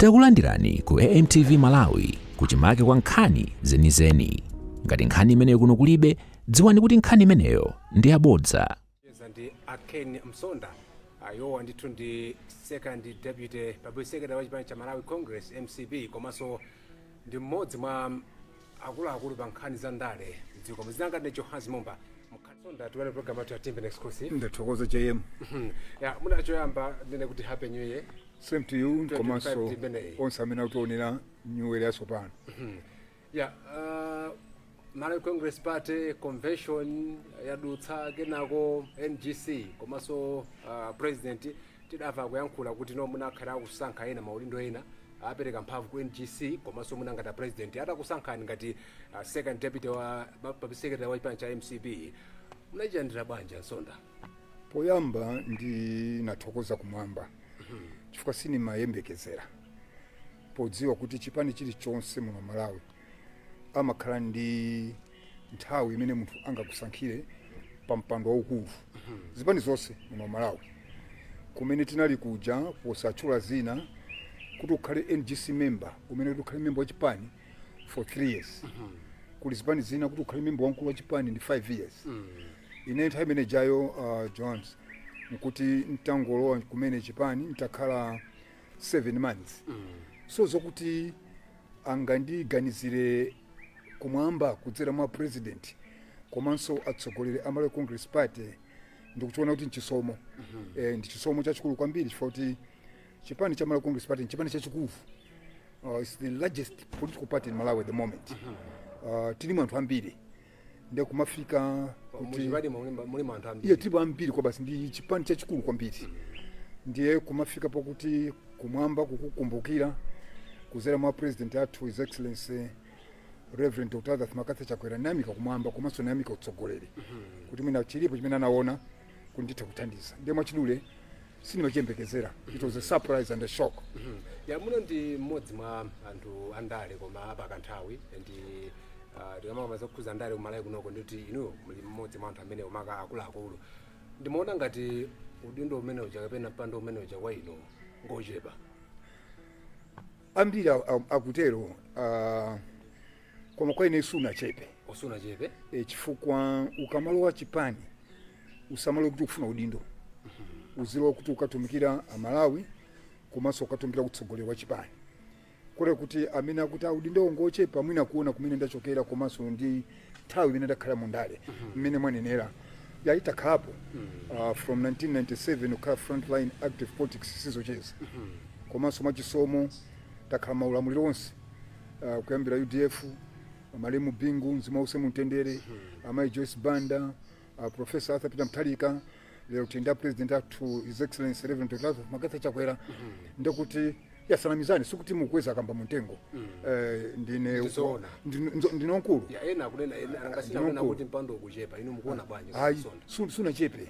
Takulandirani ku AMTV Malawi, kuchimake kwa nkhani zenizeni. Ngati nkhani imeneyo kuno kulibe, dziwani kuti nkhani imeneyo ndi yabodza. Cheza ndi a Ken Msonda. Ayowa ndithu ndi second deputy public secretary wa chipani cha Malawi Congress, MCP, komanso ndi mmodzi mwa akuluakulu pa nkhani za ndale mdziko. Mzinanga ndi Johannes Mumba. Msonda, tiwene program yathu ya Timveni Exclusive. Ndathokoza, JM. Ya, muna choyamba ndine kuti happy new year. Same to you. 2025. Komanso Timeneyi. onse amene akutionera, new year yatsopano. Ya, Malawi Congress Party convention yadutsa, kenako NGC, komanso president tidamva kuyankhula kuti no, munakhala akusankha ena maudindo ena, apereka mphamvu ku NGC, komanso muna ngati a president atakusankhani ngati second deputy wa public secretary wa chipani cha MCP. Munachilandira bwanji, Msonda? Poyamba ndinathokoza kumwamba chifukwa sinimayembekezera, podziwa kuti chipani chilichonse muno Malawi amakhala ndi nthawi imene munthu angakusankhire pa mpando waukulu. Zipani zonse muno Malawi, kumene tinali kuja, posatchula zina, kuti ukhale NGC member, umene kuti ukhale member wa chipani for 3 years. Kuli zipani zina kuti ukhale member wamkulu wa chipani ndi 5 years. Ine nthawi imene jayo, Jones, nkuti ntangolowa kumene chipani, ntakhala 7 months. So zokuti angandiganizire kumwamba kudzera mwa president komanso atsogoleri a Malawi Congress Party, ndikuchiona kuti nchisomo. Ndi chisomo chachikulu kwambiri, chifukwa kuti chipani cha Malawi Congress Party nchipani chachikulu. It's the largest political party in Malawi at the moment. Tilimu anthu ambiri, ndiye kumafika kuti Muchipani muli anthu iye ambiri. Tilipo ambiri kwa basi, ndi chipani chachikulu kwambiri. Ndiye kumafika pakuti kumwamba kukukumbukira kuzera mwa president athu, His Excellency Reverend Dr Arthur McCarthy Chakwera, nayamika kumwamba komanso nayamika utsogoleri kuti mwina chilipo chimene anaona kuti ndithe kuthandiza. Ndiye mwachidule, sindimachiyembekezera. It was a surprise and a shock. Ya, muno ndi mmodzi mwa anthu andale, koma apa kanthawi ndi tikamakamba zokhuza ndale kumalawi kunoko, ndikuti inuyo muli mmodzi mwa anthu amene umaka akuluakulu. Ndimaona ngati udindo umene uja kapena mpando umene uja kwa inu ngochepa. Ambiri akutero, koma kwa ine sunachepe. Osunachepe? E, chifukwa ukamalowa chipani usamalowe kuti ukufuna udindo. Uzilowa kuti ukatumikira Amalawi komanso ukatumikira utsogoleri wa chipani. Kule kuti amene akuti udindo ngochepa, mwina kuona kumene ndachokera komanso ndi nthawi imene ndakhala mundale. Mmene mwanenera, yayitakhalapo from 1997 kukhala frontline active politics sizocheza. Komanso mwachisomo takhala maulamuliro onse, kuyambira UDF, malemu Bingu, mzimu wause mumtendere, amayi Joyce Banda, Professor Arthur Peter Mutharika, lero tili president athu, His Excellency Reverend Dr Arthur McCarthy Chakwera. Ndekuti yasanamizani, sikuti mukweza kamba muntengo. Ndine Ndizoona. Ndine wankulu. Ya, ena akunena, ena angasina kunena kuti mpando ukuchepa. Inu mukuona bwanji? Ayi. Msonda? Sunachepe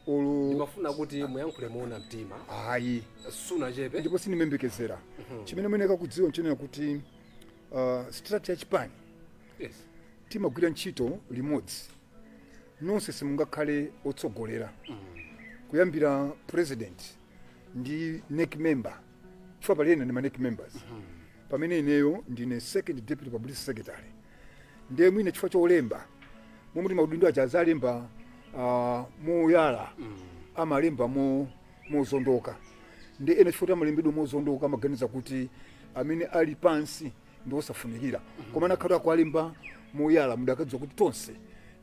olo. Ndimafuna kuti muyankhule moona mtima. Ayi. Sunachepe. Ndipo sindimembekezera. Chimene mwene kakudziwa nchenera kuti structure ya chipani, timagwira ntchito limodzi nonse. Simungakhale otsogolera, kuyambira president ndi NEC member, chifukwa pali ena ndi ma NEC members, pamene ineyo ndine second deputy publicity secretary. Ndiye mwina chifukwa cholemba momwe maudindo aja azalemba moyala, amalemba mozondoka. Ndi ena chifukwa kuti amalembedwa mozondoka, amaganiza kuti amene ali pansi ndi osafunikira. Koma nakhala akualemba moyala, mudakadziwa kuti tonse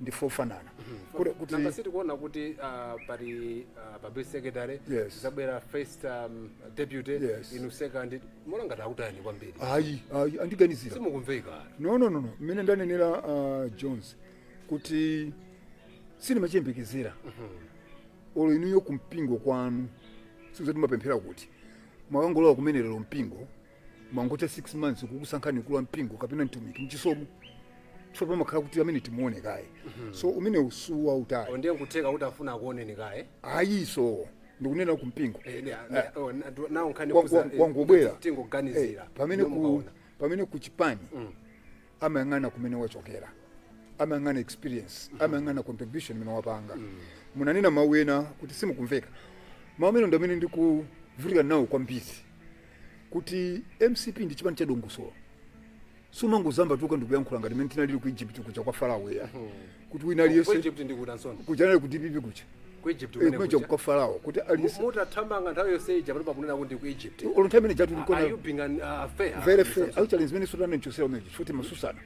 ndife ofanana. Kuti Nanga sitikuona kuti pali public secretary, zabwera first deputy, inu second. Mona ngati akutayani kwambiri? Ayi, ayi, andiganizira. Simukumveka. No, no, no, no. Mmene ndanenera, Jones, kuti sindimachiyembekezera. Olo inuyo kumpingo kwanu, sizoti mapemphera kuti mwakangolowa kumene lero mpingo, mwangotha 6 months, kukusankhani kulowa mpingo kapena mtumiki, mchisomo, chifukwa pamakhala kuti amene timuone kaye. So umene usuwa utali. Ndiye nkutheka kuti afuna akuoneni kaye. Ayiso, ndikunena kumpingo. Oh, nawo nkhani Wangobwera. Tingoganizira. Pamene Inu mukaona. Pamene ku chipani amayang'ana kumene wachokera, amayang'ana experience, amayang'ana contribution imene wapanga. Munanena mawu ena kuti simukumveka. Mawu amene ndi amene ndikuvutika nawo kwambiri. Kuti MCP ndi chipani cha dongosolo. Sumangozamba tuka ndikuyankhula ngati mmene tinalili ku Egypt kuja kwa Farao ya, kuti wina Ku aliyense. Egypt ndi kuti, Ansonda? Kuja anali ku DPP kuja. Ku Egypt Eh, kumene kuja kuja. kwa Farao, kuti aliyense. Mutathamanga nthawi yonse ija, pano pakunena kuti ndi ku Egypt. Olo nthawi imene jatu Are nkona you being fair? Very Mr. fair. Msonda? Actually, zimene sotana nchosera umene chifukwa timasusana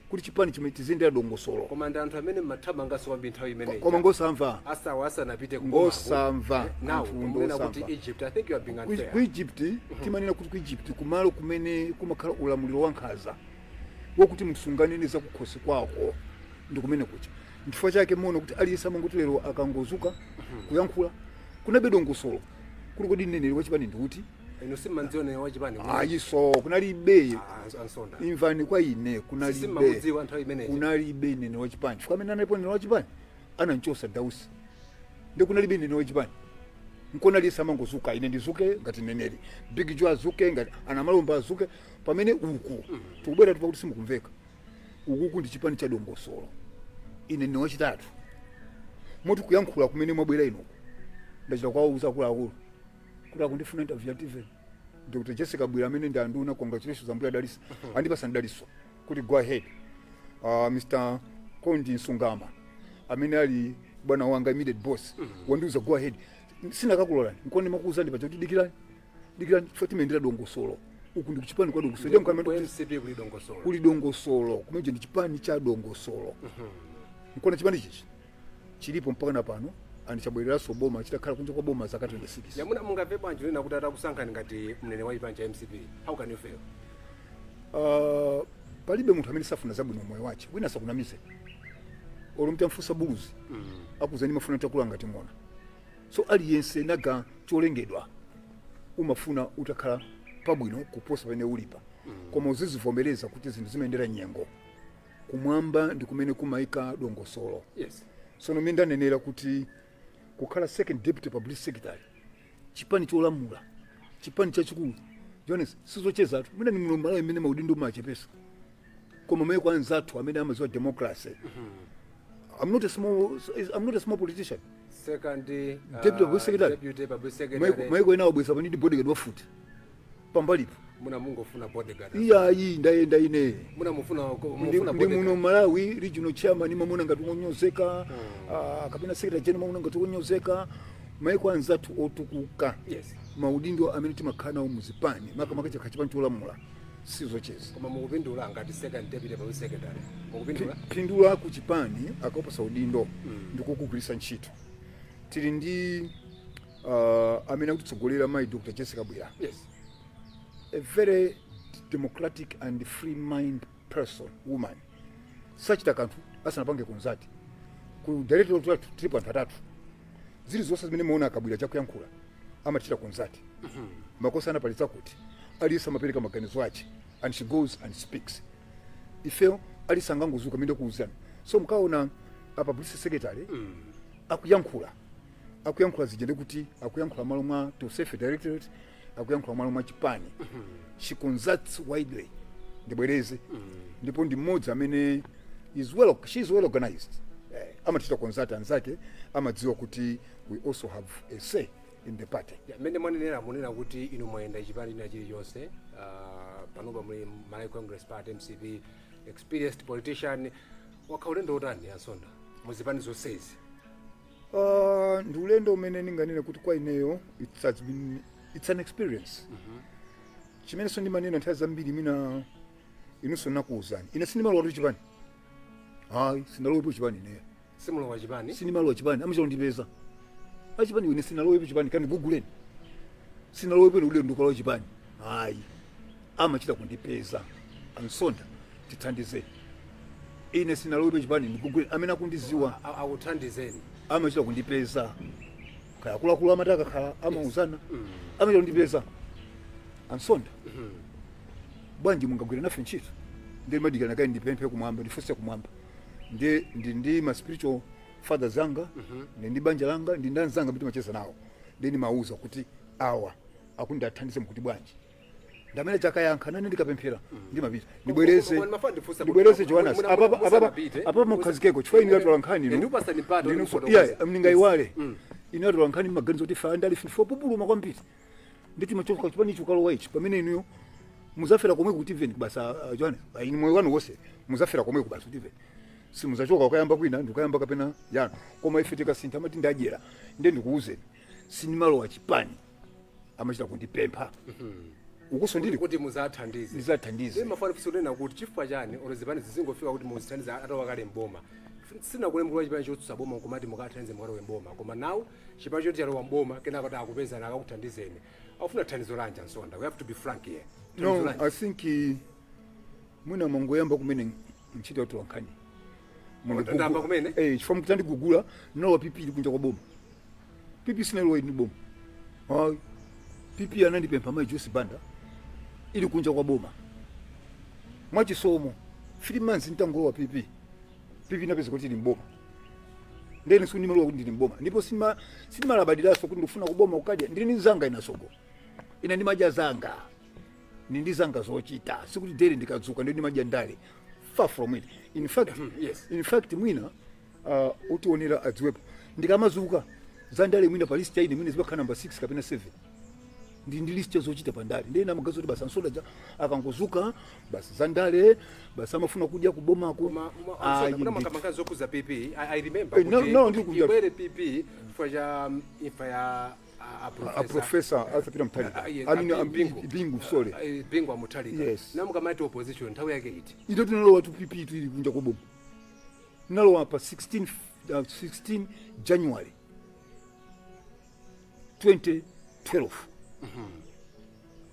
kuti chipani chimene tiziyendera dongosolo. Koma ndi anthu amene mmathamanganso kwambiri nthawi imeneyi. Koma ngosamva. Asawa asanapite kubomako. Ngosamva. Now anthu kunena kuti ngosamva. Egypt, I think you are being unfair. Ku Egypt, timanena kuti ku Egypt kumalo kumene kumakhala ulamuliro wankhanza, wokuti munthu sunganene za kukhosi kwako, ndi kumene kucha. Nchifukwa chake muona kuti aliyense amangoti lero akangozuka kuyankhula, kunabe dongosolo kuli kodi mneneri wachipani ndikuti. Inu simmandziona wachipani? Ayiso, kunalibe. Ah, Ansonda. Imvani, kwa ine kunalibe. Simmamudziwa nthawi imeneyi? Kunalibe mneneri wachipani, chifukwa amene analipo mneneri wachipani ananchosa Dausi, ndi kunalibe mneneri wachipani. Nkona aliyense amangozuka, ine ndizuke ngati mneneri, Big Joe azuke ngati anamalomba azuke, pamene uku tikubwera tupa kuti simukumveka. Ukuku ndi chipani cha dongosolo. Ine ndine wachitatu, moti kuyankhula kumene mwabwera inuku, ndachita kuwauza akuluakulu kuti akundifuna interview ya TV. Dr Jessica Bwira amene ndi anduna, congratulations, ambuye adalisa, andipasa ndaliso kuti go ahead. Mr Kondi Msungama amene ali bwana wanga, immediate boss, wandiuza go ahead. Sinakakulolani nkone makuuzani paja kuti dikirani, dikirani, chifukwa timayendera dongosolo. Uku ndi kuchipani kwa dongosolo. Ndiye Ku MCP kuli dongosolo? Kuli dongosolo kumene, ndi chipani cha dongosolo. Nkona chipani chichi chilipo mpaka na pano, andichabwereranso boma chitakhala kunja kwa boma zaka 26. Yamuna mungamve bwanji unena kuti atakusankhani ngati mneneri wa chipani cha MCP, how can you feel? Palibe munthu amene safuna zabwino moyo wace. Wina sakunamize, olo mtamfunsa buluzi, akuzani mafuna takula ngati ng'ona. So aliyense naga cholengedwa umafuna utakhala pabwino kuposa pamene ulipa. Koma uzizivomereza kuti zinthu zimayendera nyengo. Kumwamba ndi kumene kumayika dongosolo. Sono mene ndanenera kuti kukhala second deputy public secretary, chipani cholamula, chipani chachikulu, Jones, sizochezatu. Mwina ni muno Malawi imene maudindo machepesa, koma maiko anzathu amene amaziwa democracy, I'm not a small politician. Second Deputy public secretary. Deputy public secretary. Maiko ena wabweza panidi bodyguard wafuti pambalipo. Muna mungofuna bodyguard? Iyayi, ndayenda ine. Muna mufuna Ndi mufuna ndi muno bodyguard? Malawi, regional chairman mamuna ngati wonyozeka, kapena secretary general mamuna ngati wonyozeka. Maiko anzathu otukuka, maudindo amene timakhala nawo muzipani, makamaka chakha chipani cholamula, sizocheza. Koma mukupindula ngati second deputy public secretary, mukupindula? Pindula ku chipani akapasa udindo ndikukugwiritsa ntchito. Tili ndi amene akutitsogolera, mayi Dr Jessica Bwira, a very democratic and free mind person, woman. Sachita kanthu asanapange consult. Ku directorate wathu tilipo anthu atatu. Zilizonse zimene muona akabwira chakuyankhula, amachita consult. Makosa anapalitsa kuti aliyense amapereka maganizo ache and she goes and speaks. Ifeyo aliyense angangozuka minde kuuzana. So mkaona a publicity secretary akuyankhula zija, ndikuti akuyankhula malo mwa Tosefe directorate, akuyankhula malo mwa chipani. She consults widely, ndibwereze. Ndipo ndi mmodzi amene is well she is well organized. Amachita consult anzake, amadziwa kuti we also have a say in the party. Yeah, mmene mwanenera, munena kuti inu mwayenda chipani china chilichonse. Panopa muli Malawi Congress Party, MCP, experienced politician. Wakha ulendo utani, Ansonda, muzipani zonsezi? Ndi ulendo umene ndinganene kuti kwa ineyo it's an experience. Chimenenso ndimanena nthawi zambiri, mina inunso nakuwuzani, ine sindimalowa chipani, hayi, sindalowepo chipani ineyo. Simulowa chipani? Sindimalowa chipani, amachita kundipeza achipani. Ine sinalowepo chipani, kani guguleni, sinalowepo ine ulendo ndikalowa chipani, hayi. Amachita kundipeza, "Ansonda, tithandizeni." Ine sinalowepo chipani, ndiguguleni amene akundiziwa. Akuthandizeni? Amachita kundipeza, kaya akuluakulu amati akakhala amauzana, amachita kundipeza, "Ansonda, bwanji mungagwira nafe ntchito?" Ndi madikana kai ndipemphe kumwamba, ndifunse kumwamba. Ndi ma spiritual fathers anga, ndi banja langa, ndi ndanzanga amene timacheza nawo. Ndi ndimauza kuti awa akundiathandize, mukuti bwanji? Ndamene chakayankha nane ndikapemphera, ndimapita. Ndibwereze, Koma ndimafuna ndifunse ndibwereze, Johannes, apapa apapa musanapite. apapa mukhazikeko, chifukwa ine ndatola nkhani inu. Ndikupasani mpata Ndinu- mufotokoze. Yeah, mningaiwale, ine atola nkhani mmaganizo kuti fa ndali fo pupuluma kwambiri. Nditi machoka chipani ichi ukalowa ichi, pamene inuyo muzafera komwe ku TVEN basa. Johannes, inu moyo wanu wonse muzafera komwe ku basa ku TVEN, simuzachoka ukayamba kwina ndikuyamba kapena yanu. Koma ife tikasintha amati ndadyera. Nde ndikuwuzeni, sindimalowa chipani, amachita kundipempha ukuso ndili kuti muzathandize. Ndizathandize. Mafana kunena kuti chifukwa chani olo zipani zizingofika kuti muzithandiza atowa kale mboma? Sinakulemulwa chipani chotsutsa boma nkumati mukathandize mukalowe mboma, koma now chipani choti chalowa mboma, kenaka kuti akupezani akakuthandizeni, akufuna thandizo lanji? Nsonda, we have to be frank here. Thandizo No. lanji? I think mwina mwangoyamba kumene ntchito yatola nkhani. Ndayamba kumene? Eh, chifukwa mukuti andigugula, nalowa PP ili kunja kwa boma. PP sinalowa ili boma. Ayi, PP anandipempha mayi Joyce Banda ili kunja kwa boma. Mwachisomo, 3 months ntangolowa PP, PP napeza kuti ili mboma. Ndeni sindimalowa kuti ndili mboma, ndipo sindimalabadiraso kuti ndikufuna kuboma kukadya. Ndili ndi zanga inasogo, ine ndimadya zanga, ndi zanga zochita. Sikuti daily ndikadzuka ndi ndimadya ndale, far from it. In fact, in fact mwina utionera adziwepo, ndikamazuka za ndale mwina pa list yaine mwina zimakhala number 6 kapena 7. Ndi list zochita pa ndale. Ndiye namagazi kuti basi Ansonda ja akangozuka basi za ndale, basi amafuna kudya kubomako. Koma Ayi, kuna ndithu. makamaka zokhuza PP, I remember Eh, kuti no, ndiri kunja. ibwere PP chifukwa cha imfa ya a a professor Professor Arthur Peter Mutharika. Yes, I mean, Bingu. Bingu, sorry. Bingu wa Mutharika. Yes. Namukamati opposition nthawi yake iti? Ito tinalowa tu PP tili kunja kwa boma. Nalowa pa 16 January 2012.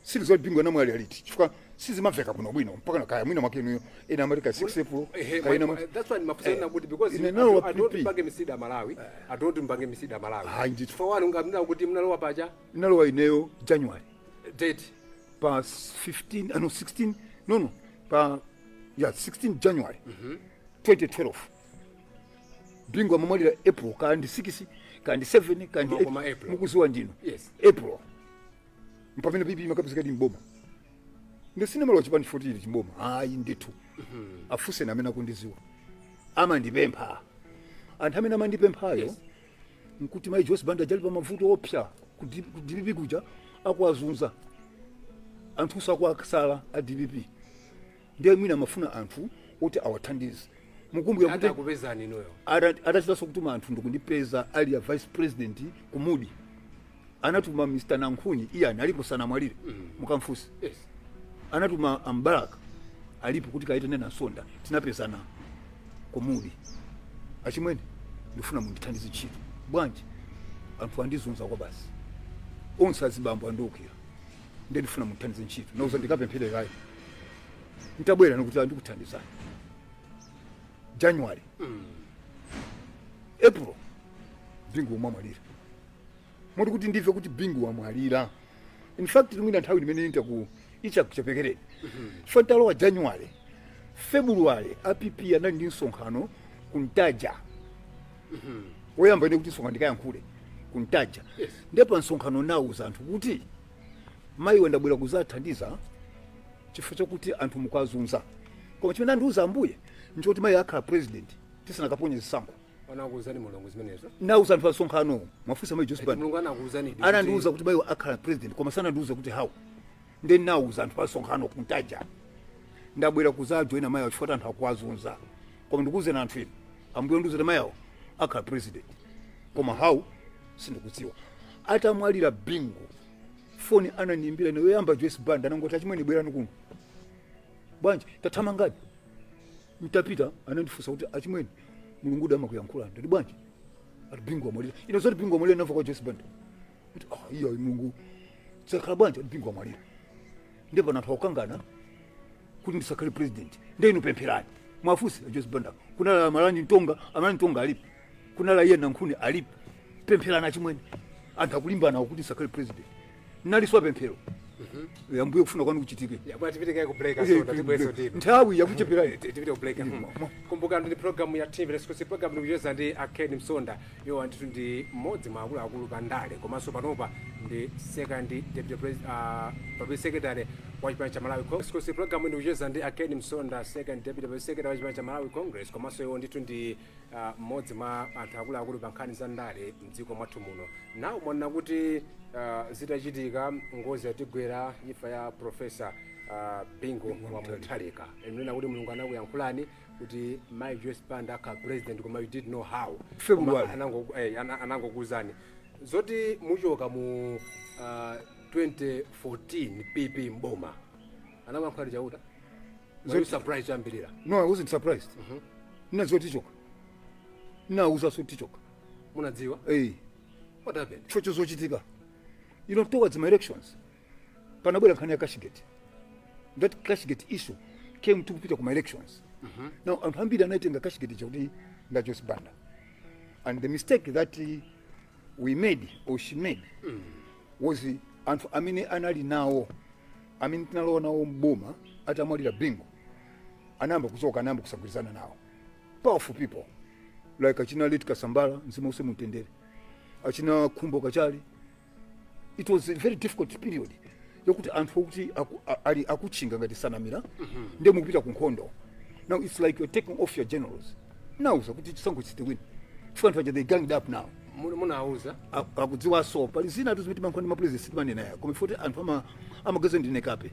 Sili zoti Bingu namwali aliti, chifukwa sizimamveka bwino bwino mpaka na kaya mwina mwake inuyo ena amati ka 6 April. Ehe, kaya ena that's why ndimafunsa kuti because Ine nalowa I don't PP. mpange mislead Malawi, I don't mpange mislead Malawi. Ayi, ndithu. For one, ungamina kuti mnalowa paja Nalowa ineyo January date pa 15, no, 16, no, pa, yeah, 16 January 2012. Bingu amamwalira April kandi 6 kandi 7 kandi Koma 8. April. Mukuziwa ndino. Yes. April mpamene PP makapezeka ndi mboma. Ndisinamalowa chipani 14 chimboma, ayi ndithu. Afuseni amene akundiziwa, amandipempha. Anthu amene amandipemphayo nkuti mayi Joyce Banda jali pa mavuto opsa ku DPP kuja, akuwazunza anthuso, akuwasala a DPP. Ndiye mwina amafuna anthu oti awathandize. Mukumbukira kuti Atakupezani inuyo? Atachitanso kutuma anthu ndikundipeza ali ya vice president kumudi. Anatuma Mr Nankhuni, iyani alipo, sanamwalire, mukamfusi. Anatuma Ambaraka, alipo, kuti kaitane Nansonda. Tinapezana kumudi: "Achimwene, ndifuna mundithandize ntchito." "Bwanji?" "Anthu andizunza kwa basi, onse azibambo andiukira, ndiye ndifuna mundithandize ntchito." Nauza ndikapemphere kayi, ntabwera nikuti andikuthandizani. January, April Bingu wamwalira. Moti kuti ndimve kuti Bingu wamwalira, in fact mwina nthawi imene inta ku ichakuchepekereni, chifukwa ntalowa January, February a PP anali ndi msonkhano kuntaja woyamba ine kuti msonkhano ndikayankhule kuntaja. Ndiye pa msonkhano nawuza anthu kuti mayi ndabwera kuzathandiza chifukwa chakuti anthu mukazunza, koma chimene andiuza Ambuye nchoti mayi akhala president tisanakaponye zisankho. Anakuwuzani Mulungu zimenezo? Nauza anthu pa msonkhano, mwafunsa mayi Joyce Banda. Mulungu anakuwuzani? Anandiuza kuti mayi akhala president, koma sanandiuze kuti how. Ndiye nauza anthu pa msonkhano kuntaja, ndabwera kuzajoina mayi awo chifukwa anthu akuwazunza, koma ndikuwuzeni anthu inu, Ambuye ndiuza kuti mayi awo akhala president, koma how sindikudziwa. Atamwalira Bingu, foni anandiimbira ine yoyamba Joyce Banda, anangoti, "Achimwene, bwerani kuno." "Bwanji?" "Tathamangani." Mtapita anandifunsa kuti, "Achimwene, Mulungu amakuyankhula." Ndati, "Bwanji?" Ati, "Bingu amwalira." Ine zoti Bingu amwalira namva kwa Joyce Banda kuti, "Ah, iya, Mulungu zakhala bwanji?" Ati, "Bingu amwalira, ndiye pano anthu akukangana kuti ndisakhale president, ndiye inu pempherani." Mwafunse Joyce Banda, kunala Malani Ntonga, Amalani Ntonga alipo, kunala iye Nankhuni alipo. "Pempherani achimwene, anthu akulimbana kuti ndisakhale president." Naliswa pemphero, "Ambuye, kufuna kwanu kuchitike." Bwana, tipite ku break. Asonda, tibweso ndino. Nthawi yakucheperani. Tipite ku break. Kumbukani ndi program ya TV Express, program ndikucheza ndi a Ken Msonda. Iwo ndithu ndi mmodzi mwa akuluakulu pa ndale, komanso panopa ndi second deputy president, public secretary Wa chipani cha Malawi Congress. Kusi program ndikucheza ndi a Ken Msonda, second deputy secretary wa chipani cha Malawi Congress, komanso iwo ndithu ndi mmodzi mwa anthu akuluakulu pa nkhani za ndale mdziko mwathu muno. Nawo mwanena kuti zitachitika ngozi yatigwera, imfa ya Professor Bingu wa Mutharika, mnena kuti Mulungu anakuyankhulani kuti Mai Joyce Banda akhala president, koma you didn't know how. February. Koma anangokuuzani zoti muchoka mu 2014 PP mboma, anakuyankhula Chauta. Were you surprised choyambirira? No, I wasn't surprised. Nnadziwa tichoka, nnauza so tichoka. Munadziwa? Eh. What happened? Chifukwa chozochitika towards my elections panabwera nkhani ya Cashgate. That Cashgate issue came tikupita kuma elections. Now anthu ambiri anaitenga Cashgate chakuti nda Joyce Banda, and the mistake that we made or she made was anthu amene anali nawo, amene tinalowa nawo mboma atamwalira Bingu, anayamba kuchoka, anayamba kusagwirizana nawo. Powerful people like achina late Kasambara, mzimu uuse mumtendere, achina Khumbo Kachali. It was a very difficult period yokuti anthu okuti ali akutchinga ngati sanamira, ndiye mukupita ku nkhondo. Now it's like you're taking off your generals. Nauza kuti chisankho sitiwina chifukwa anthu aja, they ganged up now. Munawuza? Akudziwaso pali zina tu zimene timankhula ndi mapresident sitimanena ya, koma ifoti anthu amagaza ndine kape.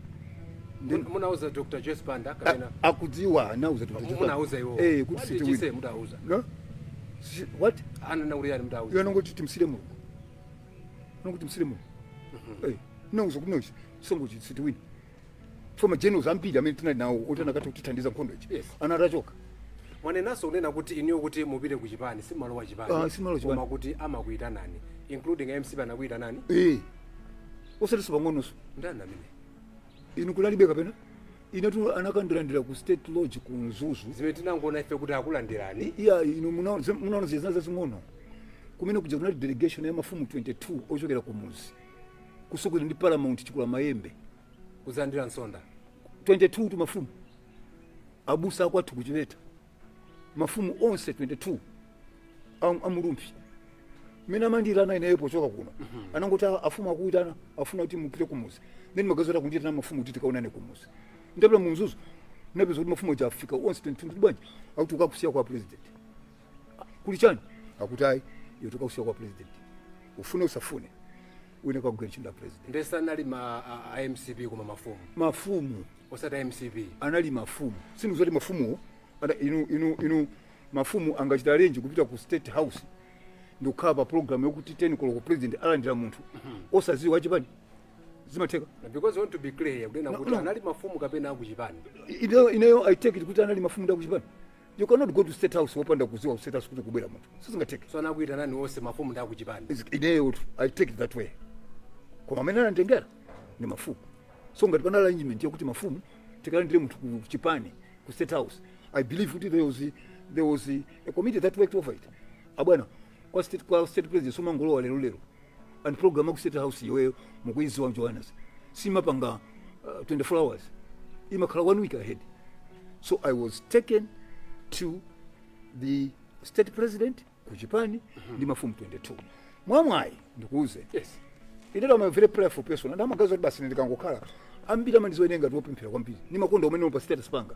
Munawuza Dr Joyce Banda kapena? Akudziwa, nauza Dr. Joyce. Munawuza iwo? Eh, kuti What did you say sitiwina. mutawuza? No? What? Anena kuti yani mutawuza? Iwe nongoti timsire Mulungu, nongoti timsire Mulungu. Eh, nauza kuti no, chisankho sitiwina chifukwa magenerals ambiri amene tinali nawo oti anakatha kutithandiza nkhondo ichi anatachoka. Mwanenanso kunena kuti iniyo kuti mupite ku chipani simalowa chipani. Ah, simalowa chipani. Koma kuti amakuyitanani, including MCP anakuyitanani? Eh, osatinso pang'ononso. Ndani amene? Inu kunalibe kapena inetu anakandilandira ku State Lodge ku Mzuzu. Zimene tinangoona ife kuti akulandirani. Iya, inu munaona zina zazing'ono. Kumene kuja kunali delegation ya mafumu 22 ochokera ku muzi, kusukula ndi Paramount Chikula Mayembe. Kuzalandira Msonda? 22 tu mafumu, abusa akwathu kuchipeta, mafumu onse 22 amulumpi mmene amandirana ineyo pochoka kuno, anangoti, "Ah, afumu akuitana, afuna kuti mupite kumuzi." Then magazeti akundiyitana mafumu kuti tikaonane kumuzi. Ndapita mu Mzuzu, ndapeza kuti mafumu aja afika onse 22. Nditi bwanji? Akuti ukakusiya kwa president. Kuli chani? Akuti ayi, iwe tukakusiya kwa president, ufune usafune uine kagwira ntchito ya president. Ndesanali ma a MCP koma mafumu? Mafumu. Osati a MCP? Anali mafumu. Sindikuzoti mafumuwo inu mafumu angachita arrange kupita ku State House ndikukhala pa program yokuti 10 koloko president alandira munthu osaziwa achipani, zimatheka? Because we want to be clear kunena No, kuti no. anali mafumu kapena akuchipani? Ineyo I take it kuti anali mafumu ndi akuchipani. You cannot go to State House wopanda kuziwa ku State House kuti kubwera munthu, sizingatheke. So anakuyitanani onse mafumu ndi akuchipani? Ineyo tu I take it that way, koma amene ananditengera ndi mafumu. So ngati panali arrangement yokuti mafumu tikalandire munthu ku chipani ku State House, I believe kuti there was a committee that worked over it. Abwana, kwa state president sumangolowa lero lero, and program ku State House iweyo mukuiziwa Johannes, simapanga 24 hours, imakhala one week ahead. So I was taken to the state president ku chipani ndi mafumu 22. Mwamwayi ndikuuze, ineyo am a very prayerful person and amagaza kuti basi ndikangokhala, ambiri amandizoenenga ngati wopemphera kwambiri. Nimakonda umene pa status panga,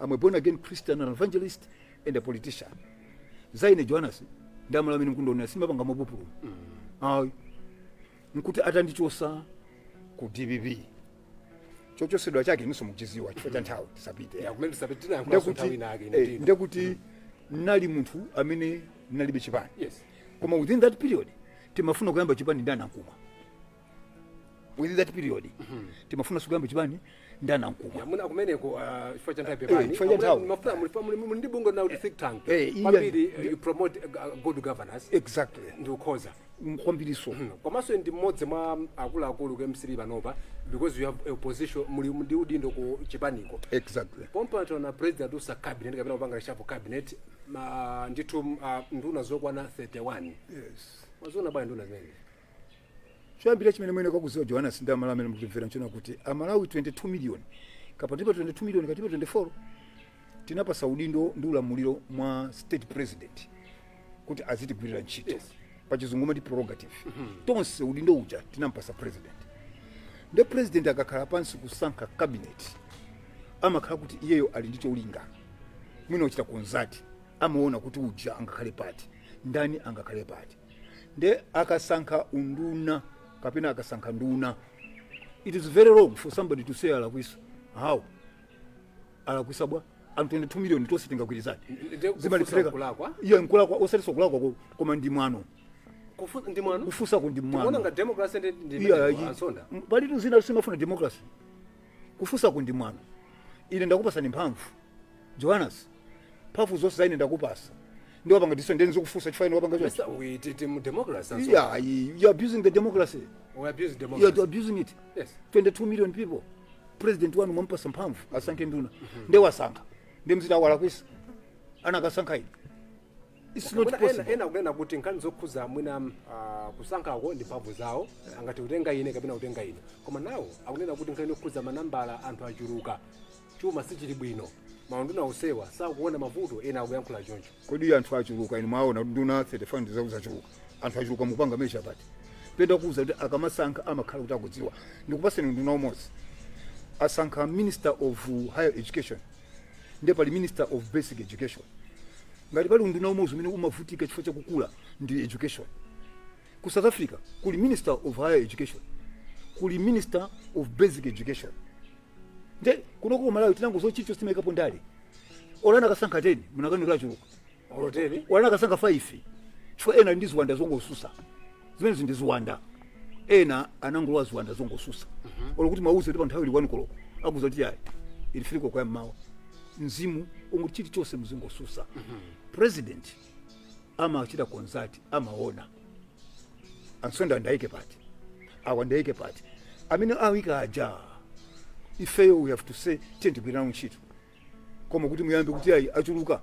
I'm a born again Christian and evangelist and a politician. Zaine Johannes ndamala amene mkundionera, simapanga mopupuluma ayi. Nkuti atandichosa ku DPP, chochosedwa chake inunso mukuchiziwa, chifukwa cha nthawi tisapite. Ya, kumene tisapite, tinayankhulanso nthawi ina yake ine ndino. Ndekuti nali munthu amene nalibe chipani, koma within that period timafuna kuyamba chipani ndi anankumwa. Within that period timafuna kuyamba chipani ndi anankumwa. Ya, muna kumeneko chifukwa cha nthawi, pepani. Chifukwa cha nthawi. Mafuna muli ndi bungwe na kuti think tank. Eh, iya. Kwambiri you promote good governance ndi ukhoza. Kwambiriso. Komanso ndi mmodzi mwa akuluakulu ku MCP panopa, because you have a position, muli ndi udindo ku chipaniko. Pompano na president usa cabinet kapena kupanga reshuffle cabinet, ndithu nduna zokwana 31. Maziona bwana nduna zimene? Choyambira chimene mwene kwakuziwa Johannes ndi Amalawi amene mukutimvera nchona kuti Amalawi 22 million kapatipa 22 million katipa 24 tinapasa udindo ndi ulamuliro mwa state president kuti azitigwirira ntchito. Pachizungu mati prerogative. Tonse udindo uja tinampasa president. Nde president akakhala pansi kusankha cabinet, amakhala kuti iyeyo ali ndi cholinga. Mwina uchita consult, amaona kuti uja angakhale pati, ndani angakhale pati. Nde akasankha unduna kapena akasankha nduna, it is very wrong for somebody to say alakwisa. How alakwisa bwa? Anthu 22 million tonse tingagwirizane? Ndiye kufunsa Zimalipereka. Kulakwa? Iye nkulakwa, osati kulakwa, koma ndi mwano. Ndi mwano. Kufunsako ndi Tikuona mwano. nga democracy ndi Iya, Ansonda. Palitu zina simafuna democracy. Kufunsako ndi mwano. Ine ndakupasani mphamvu, Johannes, mphamvu zonse za ine ndakupasa, ndi wapanga diso, ndiye ndizikufunsa chifukwa ine wapanga choncho. Mr. We did in democracy, Ansonda. Yeah, you are abusing the democracy. We abuse You are democracy. abusing it. Yes. 22 million people, president wanu mwampasa mphamvu asankhe nduna, nde wasankha, ndi mzita walakwisa, anakasankha ine. It's not Mwina ena possible. Ena kunena kuti nkhani zokhuza mwina kusankhako ndi mphamvu zawo, angati kutenga ine kapena kutenga ine, koma nawo akunena kuti nkhani yokhuza manambala, anthu achuluka, chuma sichili bwino, maunduna usewa sakuona mavuto, ena akuyankhula choncho. Kodi anthu achuluka, inu mwaona nduna 35 ndizaku zachuluka? Anthu achuluka mupanga measure pati? Penda kuuza kuti akamasankha amakhala kuti akudziwa. Ndikupaseni nduna umodzi, asankha minister of higher education, ndiye pali minister of basic education. Ngati pali unduna umodzi umene umavutika chifukwa chakukula ndi education. Ku South Africa kuli minister of higher education, kuli minister of basic education. Nde kunoko ku Malawi tinangozo chicho simaikapo ndale. Olana akasankha 10, munakanira achuluka. Olo 10. Olana akasankha 5, chifukwa ena ndi ziwanda zongosusa zimene ndi ziwanda, ena anangolowa ziwanda zongosusa. Olo kuti mauze kuti pa nthawi ili 1 koloko, akuza kuti yayi, ili 3 koloko ya mmawa. Mzimu unguti chilichonse muzingosusa. President amachita consult, amaona Ansonda ndaike pati, awa ndaike pati, amene awika aja. Ifeyo we have to say tiye tigwirana ntchito. Koma kuti muyambe kuti ayi, achuluka,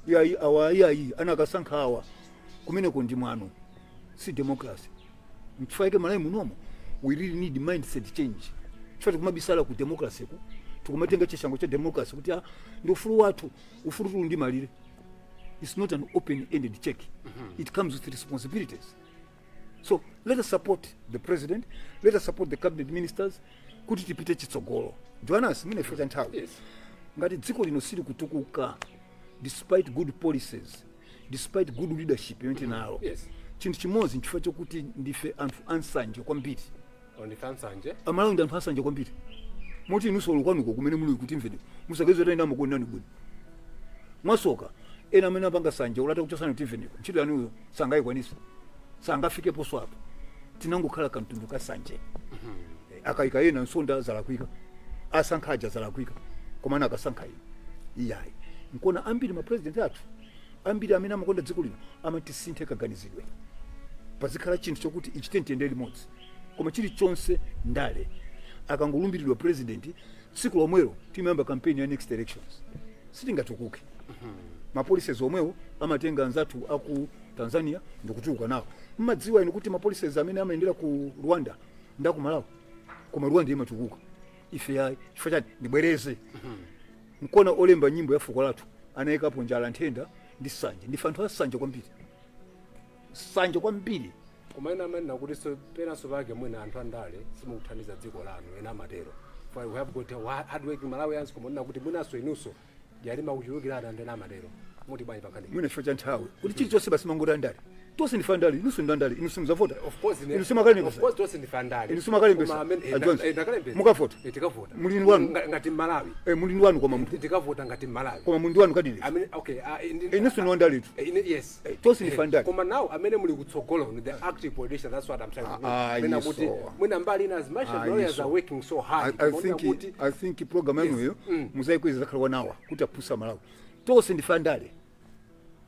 yayi, awa yayi, anakasankha awa, kumeneko ndi mwano, si democracy. Nchifukwa chake Malawi munomo we really need mindset change, chifukwa tikumabisala ku democracy, ku tikumatenga chishango cha democracy kuti ah, ndi ufulu wathu. Ufulu tuli ndi malire. It's not an open ended check. It comes with responsibilities. So let us support the president, let us support the cabinet ministers kuti tipite chitsogolo. Johannes, mine chifukwa cha nthawi, ngati dziko lino sili kutukuka despite good policies, despite good leadership imene tinalo, chinthu chimodzi, nchifukwa chokuti ndife anthu ansanje kwambiri. Ndife ansanje. Amalawi ndi anthu ansanje kwambiri, moti inunso kwanuko kumene muli kuti mvede musakeze tayenda mukuonani bwino. Mwasoka ena amene apanga sanje ulata kuchosana timveneko, ntchito yanuyo sangayikwanisa, sangafikeponso apo. Tinangokhala kamtundu ka sanje. Akayika ena Nsonda zalakwika, asankha aja zalakwika, koma ana akasankha ino iyayi. Nkuona ambiri ma president athu ambiri amene amakonda dziko lino amatisinthe kaganizidwe, pazikhala chinthu chokuti ichi tiyende limodzi. Koma chilichonse ndale. Akangolumbiridwa president, tsiku lomwelo timayamba campaign ya next elections. Sitingatukuke. Ma policies omwewo amatenga anzathu aku Tanzania ndikutukuka nawo. Mmadziwa inu kuti ma policies amene amayendera ku Rwanda ndaku Malawi, koma Rwanda imatukuka, ife yayi. Chifukwa chani? Ndibwereze, nkona olemba nyimbo ya fuko lathu anayikapo njala, nthenda ndi sanje. Ndife anthu asanje kwambiri, sanje kwambiri. Koma ena amanena kuti so penanso pake mwina anthu andale simukuthandiza dziko lanu, ena amatero. For we have got hard working Malawians, koma nena kuti mwinanso inunso dyalima kuchulukirana, anthu ena amatero. Muti bwanji pankhani? Mwina chifukwa cha nthawi, kuti chilichonse basi mangoti andale. Tonse ndife andale, inunso ndi andale, inu simuzavota. Of course Inu simakalembesa. Of course tonse ndife andale. Inu simakalembesa. Koma amene A Jones. Ndakalembesa. Mukavota? Tikavota. Muli ndi wanu? Ngati Malawi. Muli ndi wanu, koma munthu Tikavota ngati Malawi. Koma muli ndi wanu candidate? Amene, okay, Inunso ndi andaletu. Yes. Tonse ndife andale. Koma now amene muli kutsogolo, the active politician, that's what I'm trying to do. Ah, Nena yes, kuti so. mwina mbali ina, as much as Ah, lawyers yes, are working so hard, I koma think kuti I think program yanuyo muzayikweza, zakhala wanawa kuti aphunzitsa Malawi. Tonse ndife andale,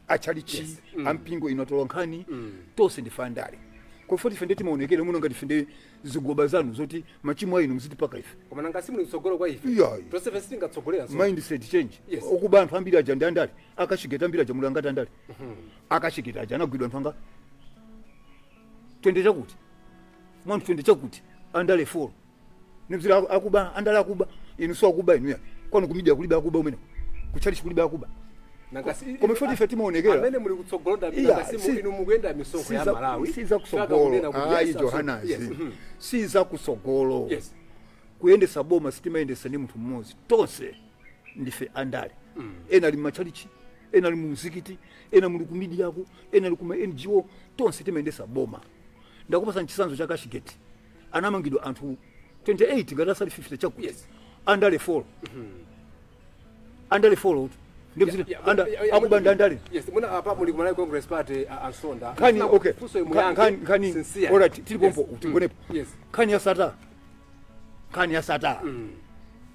achalichi, ampingo, ino atola nkhani, tonse ndife andale. Kofoti ife ndetimaonekere muno ngati ife ndi zigoba zanu zoti machimo ainu muzitipaka ife. Koma nanga simuli kutsogolo kwa ife? Iyayi. Tonse fe sitingatsogolera so. Mindset change. Okuba anthu ambiri aja ndi andale. Akachigeta ambiri aja muli angati andale? Akachigeta aja anagwidwa anthu anga 20 chakuti, mwanthu 20 chakuti, andale 4 nimzira akuba andale akuba. Inu so akuba inu ya kwanu ku media kulibe akuba, umene kuchalichi kulibe akuba. Nanga si Koma ifoti ife timaonekera. Amene muli kutsogolo nda Iya, nanga si inu mukuyenda misonkho ya Malawi. Siza Faka kunena kusogolo kuti ayi. Yes, Johannes, yes. Siza kusogolo. Kuyendesa boma sitimayendesa ndi munthu mmodzi. Tonse ndife andale. Ena ali mmachalichi, ena ali mu mzikiti, ena muli ku media ko, ena ali kuma NGO. Tonse timayendesa boma. Ndakupasa chitsanzo cha Cashgate. Anamangidwa anthu 28, ngati asali 50 chakuti. Andale 4, andale 4. Akuba ndale. Yes, muna apa muli ku Malawi Congress Party, Ansonda. Nkhani Ndifuna okay. funso muyankhe Nkhani sincere. Alright, tili pompo. Tingonepo. Nkhani ya Sattar, nkhani ya Sattar,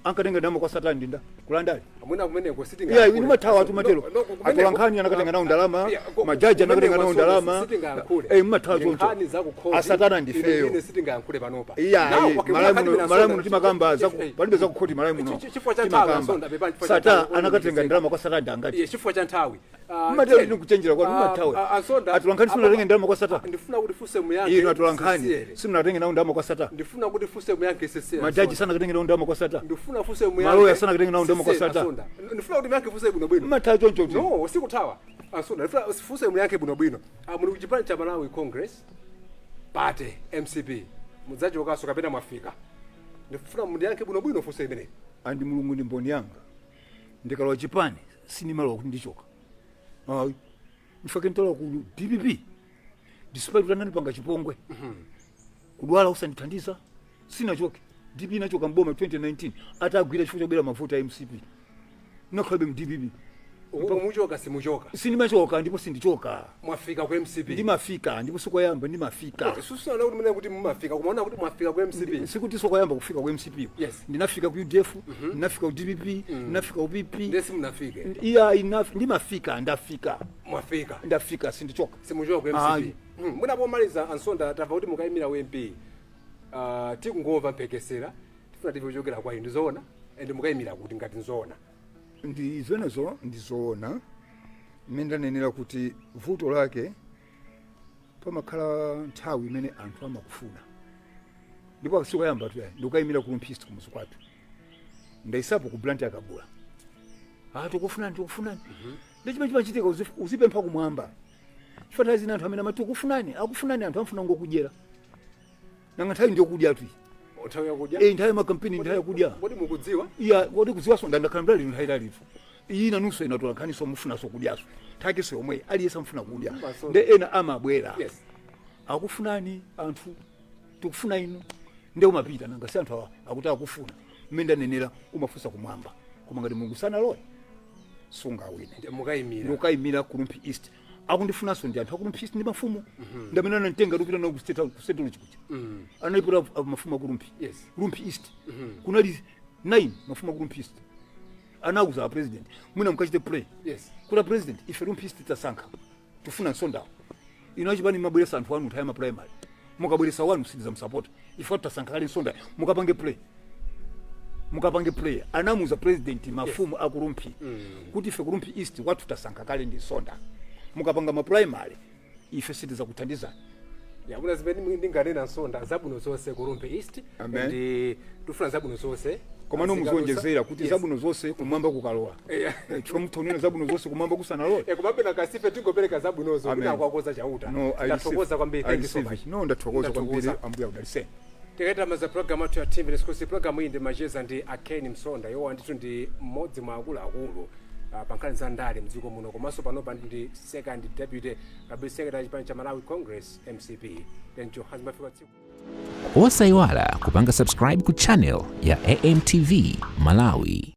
ankatenga ndalama kwa Sattar ndinda kulandali. Mwina kumeneko sitinga. Iya, inu mathawa atu matero. Atola nkhani anakatenga nawo ndalama, majaji anakatenga nawo ndalama. Sitingayankhule. Eh, mumathawa choncho. Nkhani za kukhoti. A Sattar ndifeyo. Ine sitingayankhule panopa. Iya. Now, Eh, okay, Malawi mwina muno, nkhani Malawi mina muno timakamba za palibe za kukhoti Malawi muno. Chifukwa cha nthawi, Timakamba. Ansonda, bepani, chifukwa cha Sattar nthawi, anakatenga ndalama kwa Sattar ndangati? Iye, chifukwa cha nthawi. Mmatero inu kuchenjera kwanu, mumathawa. Ansonda. Atola nkhani simunatenga ndalama kwa Sattar. Ndifuna kuti funse muyankhe. Inu atola nkhani sincere. simunatenga nawo ndalama kwa Sattar. Ndifuna kuti funse muyankhe sincere. Majaji sanakatenga nawo ndalama kwa Sattar. Ndifuna funse muyankhe. Maloya sanakatenga nawo ndalama kwa sincere, Sattar. Ansonda. Ndifuna kuti muyankhe funse bwinobwino. Mmathawa choncho kuti. No, sikuthawa, Ansonda. Ndifuna funse muyankhe bwinobwino. Muli kuchipani cha Malawi Congress Party, MCP, mudzachokanso kapena mwafika? Ndifuna mundiyankhe bwinobwino funse imeneyi. Andi Mulungu ndi mboni yanga, ndikalowa chipani sinimalowa kuti ndichoka, ayi. Ndifake ntalowa ku DPP despite kuti anandipanga chipongwe, kudwala usandithandiza, sinachoke. DPP inachoka mboma 2019 atagwira chifukwa chobera mavuto a MCP. Nakhalabe mu DPP. Uku muchoka, simuchoka? Sindimachoka ndipo sindichoka. Mwafika ku MCP? Ndimafika, ndipo sikoyamba, ndimafika. Susana kuti mune kuti mumafika, kumaona kuti mwafika ku MCP. Sikuti sikoyamba kufika ku MCP. Ndinafika ku UDF, ndinafika ku DPP, ndinafika ku PP. Ndiye simunafike? Iya, ndimafika, ndafika. Mwafika? Ndafika, sindichoka. Simuchoka ku Ayi. MCP. Munapomaliza, Ansonda, tamva kuti mukayimira u MP. Tikungomva mphekesera, tifuna timve kuchokera kwa inu, ndizoona? And mukayimira kuti, ngati nzoona? Ndi zimenezo, ndizoona. Mmene ndanenera kuti vuto lake pamakhala nthawi imene anthu amakufuna, ndipo sikoyamba tu, ndikukayimira ku Rumphi East, kumuzi kwathu. Ndayisapo ku Blantyre akabula, ah, tikufunani, tikufunani. Ndi chimene chimachitika, uzipempha kumwamba, chifukwa nthawi zina anthu amene amati tikufunani, akufunani, anthu amfuna ngokudyera. Nanga nthawi ndiyokudya tu. Nthawi yakudya? Eh, nthawi ya makampeni, nthawi yakudya. Kodi mukudziwa? Iya, kodi kudziwaso ndandakhala mdali nthawi italitu. Iyi nanunso inatola nkhaniso, mufunaso kudyaso, nthakiso yomwe aliyense amfuna kudya. Masono. Nde ena amabwera, akufunani anthu, tikufuna inu, nde umapita. Nanga si anthu awa akuti akufuna? Mmene ndanenera, umafunsa kumwamba, koma ngati Mulungu sanalowe, sungawine. Ndiye mukayimira? Ndikukayimira ku Rumphi East. Akundifunanso ndi anthu aku Rumphi East, ndi mafumu, ndi amene ananditenga ndikupita nawo ku State House, ku State Lodge kuja. Analipota mafumu aku Rumphi. Rumphi East kunali 9 mafumu aku Rumphi East. Anauza a president, mwina mukachite pray kuti, "President, ife Rumphi East tasankha, tifuna Nsondawo. Ino achipani mabweresa anthu anu nthawi ya primary, mukabweresa wanu sitidzamusapota. Ife tasankha kale Nsonda, mukapange pray, mukapange pray." Anamuza president mafumu aku Rumphi kuti ife ku Rumphi East wathu tasankha kale ndi Nsonda, mukapanga ma primary ife sitidzakuthandizani. Yabuna, zimene ndinganena, Nsonda, zabwino zonse ku Rumphi East. Amen. Ndi tifuna zabwino zonse. Koma nomuzonjezera kuti zabwino zonse kumwamba kukalowa. Chifukwa mutha zabwino zonse kumwamba kusanalowe. Komabe nakasife tingopereka zabwinozo. Amen. Kwina kwakoza Chauta. No, I Ndathokoza kwambiri, I thank you so receive much. it. No, ndathokoza kwambiri. Ndathokoza. Ambuya udaliseni. Tikaita maza program athu ya TV Discourse. Program iyi ndi macheza ndi a Ken Msonda. Iwo ndithu ndi mmodzi mwa akuluakulu pa nkhani za ndale mdziko muno, komanso panopa ndi second deputy cabinet secretary chipani cha Malawi Congress, MCP. Then Johannes mafika tsiku. Osayiwala kupanga subscribe ku channel ya AMTV Malawi.